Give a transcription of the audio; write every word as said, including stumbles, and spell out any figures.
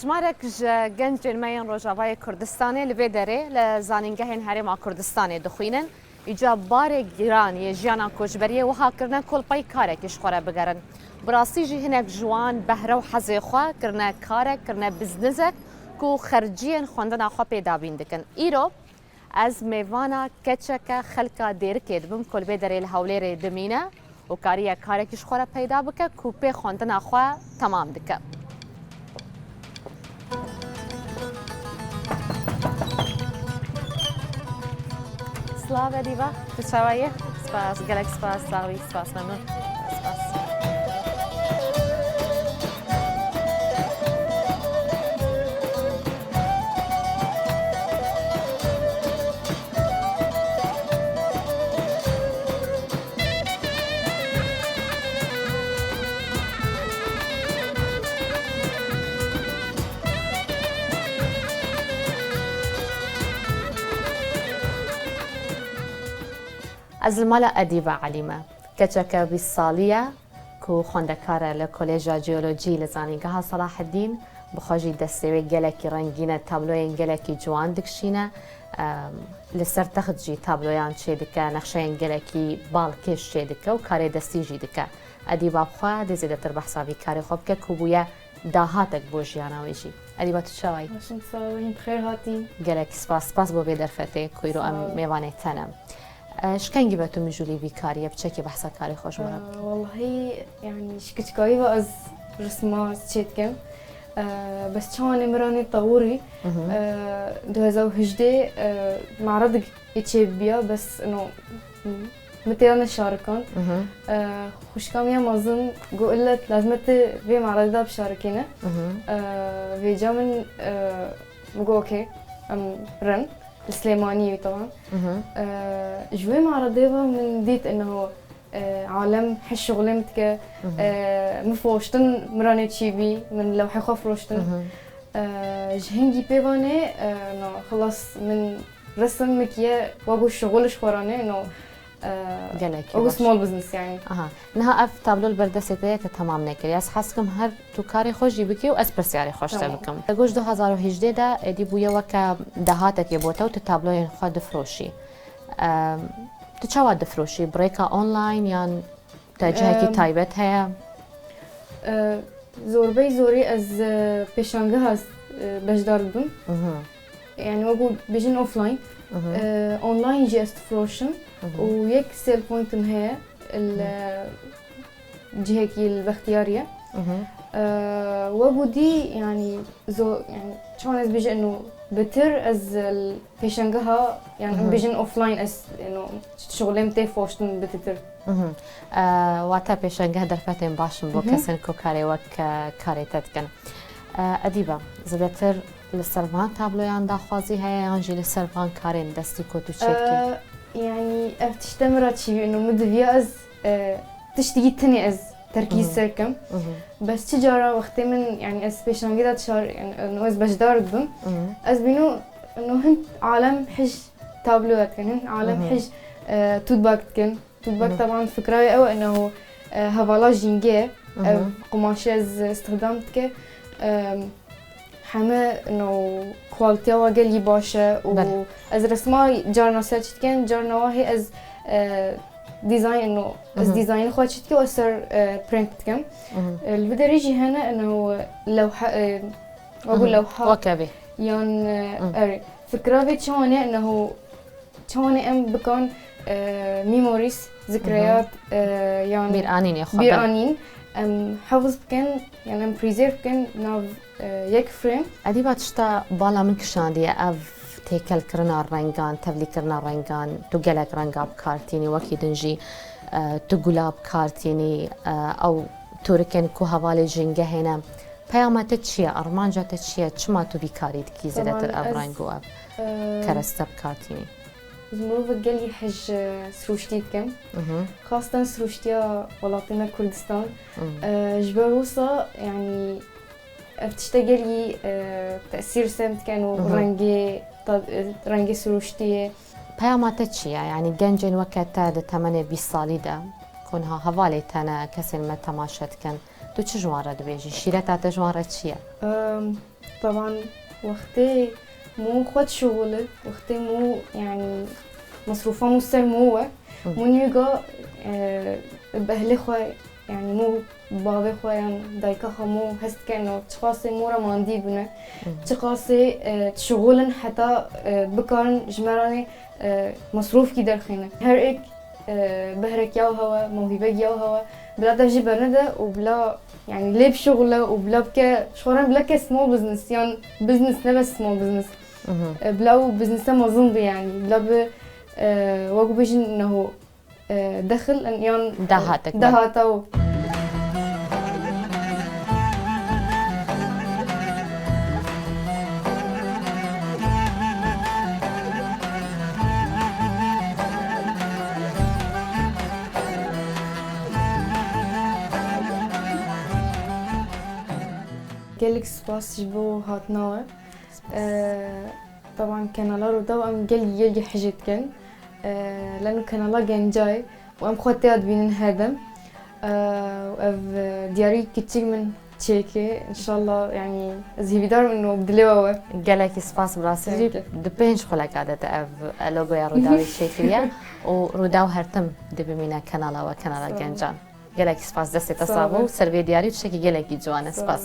Hejmarek ji gencên me yên Rojavayê Kurdistanê li vê derê li zanîngehên Herêma Kurdistanê dixwînin. Îca barê giran yê jiyana koçberiyê wiha kirine ku li pey karekî ji xwe re bigerin. Bi rastî jî hinek ji wan behre û hezê xwe kirine karek, kirine biznizek ku xerciyên xwendina xwe pê dabîn dikin. Îro ez mêvana keçeke xelka Dêrikê dibim ku li vê derê li Hewlêrê dimîne û kariye karekî ji xwe re peyda bike ku pê xwendina xwe temam dike. Silav Edîba, tu çawa yî? Spas, gelek spas, sax bî, spas, memnûn. Spas. Ez li mala Edîba Elî me. Keçeke bîst salî ye ku xwendekar e li Kolêja Jeolojî li Zanîngeha Selaheddîn. Bi xwe jî destê wê gelekî rengîn e, tabloyên gelekî ciwan dikişîne. Em, li ser text jî tabloyan çêdike, nexşeyên gelekî balkêş çêdike û karê destî jî dike. Edîba bi xwe dê zêdetir behsa vî karê xwe bike ku bûye dahatek bo jiyana wê jî. Edîba, tu çawa yî? Baş im, sax bî, bi xêr hatî. Gelek spas, spas bo vê derfetê ku îro em Sağ ol. mêvanê te ne. E, ji kengî ve tu mijûlî vî karî yî, bi çekê behsa karê xwe ji me re bike? E, wellahî, yanî ji kiçikayî ve ez risma çêdikim. E, bes çawanê min re nê tewirî, Mhm. e, du hezar û hejdeh, e, meredek ê çêbiya, bes ino, min tê de neşarikand. Mhm. E, xwişka min ya mezin got, "Ille lazim e tu vê meredê de bişarikîne." Mhm. E, vêca min, e, min got, "Okey, em birin." Li Silêmaniyê wî, tevan. Mhm. E, ji wê meredê ve min dît, ino, e, alem hej şixulê min dike. Mhm. E, min firoştin, min re nê çêbî, min lewhê xwe firoştin. Mhm. E, ji hingî pê ve nê, e, no, xilas min resim min kiye wek ku şixul ji xwe re nê, no, e, Gelekî wek ku baş. Small business yanî. Aha. Niha ev tablo li ber destê te ye, te temam nekiriye. Ez hez dikim her tu karê xwe jî bikî û ez pirsyarê xwe ji te Tamam. bikim. Te got ji du hezar û hejdeh de êdî bûye weke dahatekê bo te û tu tabloyên xwe difiroşî. Em, tu çawa difiroşî? Bi rêka online yan te cihekî Em, taybet heye? E, zorbey zorî ez, e, pêşangeha, e, beşdar dibim. Mhm. Yanî wek ku bêjin offline, Mhm. e, online jî ez difiroşim Mhm. û yek sale pointim heye li Mhm. cihekî li Bextiyariyê. Mhm. E, wek ku dî, yanî, zo-, yanî, çawan ez bêjim, ino, bitir ez, e, pêşangeha, yanî, Mhm. bêjin offline ez, ino, şixulê min tê firoştin bitir. Mhm. E, wate pêşangeh derfetên baş in bo Mhm. kesên ku karê wek, e, karê te dikin. E, Edîba, zêdetir li ser van tabloyan daxwazî heye yan jî li ser van karên destî ku tu çêdikî? E, yanî ev tişte min re çêbî, ino min diviya ez, e, tiştekî tenê ez terkîz Mhm. ser kim. Mhm. Bes çi cara wextê min, yanî ez pêşangê de dişar, yanî ino ez beşdar dibim. Mhm. Ez bîno ino hin alem hij tablo dikin, hin alem Mhm. hij, e, tûtbak dikin. Tûtbak Mhm. teban fikra wê ew e, ino, e, hevala jîngê, Mhm. ev qumaşê ez îstixdam dike. E, heme, ino, kualitiya wa gelî baş e û Belê. ez resma carna ser çî dikim, carna wa hê ez, e, dîzayn, ino, ez Mhm. dîzaynê xwe çî dikim û ez ser, e, print dikim. Mhm. E, li vê derê jî hene, ino, lewha, e, wek ku Mhm. lewha Weke vê. yan, e, Mhm. erê. Fikra vê çawan e, ino, çawanê em bikan, e, memories, zikreyat, Mhm. e, yan Bîranînê xwe, bîr belê. anîn, em hefz bikin, yan em preserve bikin nav, e, yek frame. Edîba, tişta bala min kişandiye, ev têkelkirina rengan, tevlîkirina rengan, tu gelek renga bi kar tînî, wekî din jî, e, tu gula bi kar tînî, e, ew tûrikên ku hevalê jîngehê ne. Peyama te çi ye? Armanca te çi ye? Çima tu vî karî dikî zêdetir Teban ev ez, reng û ev e, kereste bi kar tînî? Ez mirovek gelî hij, e, sirûştî dikim. Mhm. Xasten sirûştiya welatê me Kurdistan. Mhm. E, ji ber wisa, yanî, ev tişte gelî, e, tesîr ser min dike û Mhm. rengê, ta-, e, rengê sirûştiyê. Peyama te çi ye? Yanî gencên weke te di temenê bîst salî de, ku niha hevalê te ne, kesên me temaşe dikin, Tu çi ji wan re dibêjî? Şîreta te ji wan re çi ye? Em, Taban wextê mû xwe dişuxule, wextê mû, yanî, mesrûfa mû ser mû we. Mû nîga, e, bi ehlê xwe, yanî, mû bavê xwe yan dayika xwe mû hest dikene, çiqasê mû re mandî bûne, çiqasê, e, dişuxulin heta, e, bikarin ji me re nê, e, mesrûfkî derxîne. Her êk, e, behrek ya hewe, mewhîbek ya hewe, bila dev jî bernede û bila, yanî, lê bişuxule û bila bike, ji xwe re bila ke small business yan business nebe small business. E, bila û business-e mezin be, yanî, bila bi, e, wek bêjin neho, e, dexil yan, e, Dahatek be. Dahata û Gelek spas ji bo hatina we. Ee, Taban kanala Rûdaw em gelkî gelkî hijê dikin. Ee, Leno kanala genca ye û em xwe têya dibînin her dem. Ee, û ev, e, diyarî kiçik min çêke. Înşallah, yanî, ez hêvîdar im û bi dilê we we. Gelekî spas, bi rastî jî Peki. Di pênc xuleka de te ev, e, logoya Rûdawê çêkiriye û Rûdaw her tim dê bimîne kanala we, kanala Sağ ol. Gencan. Gelekî spas, destê te Sağ sax ol. û ser vê diyarî tiştekî gelekî ciwan e. Sağ ol. Spas.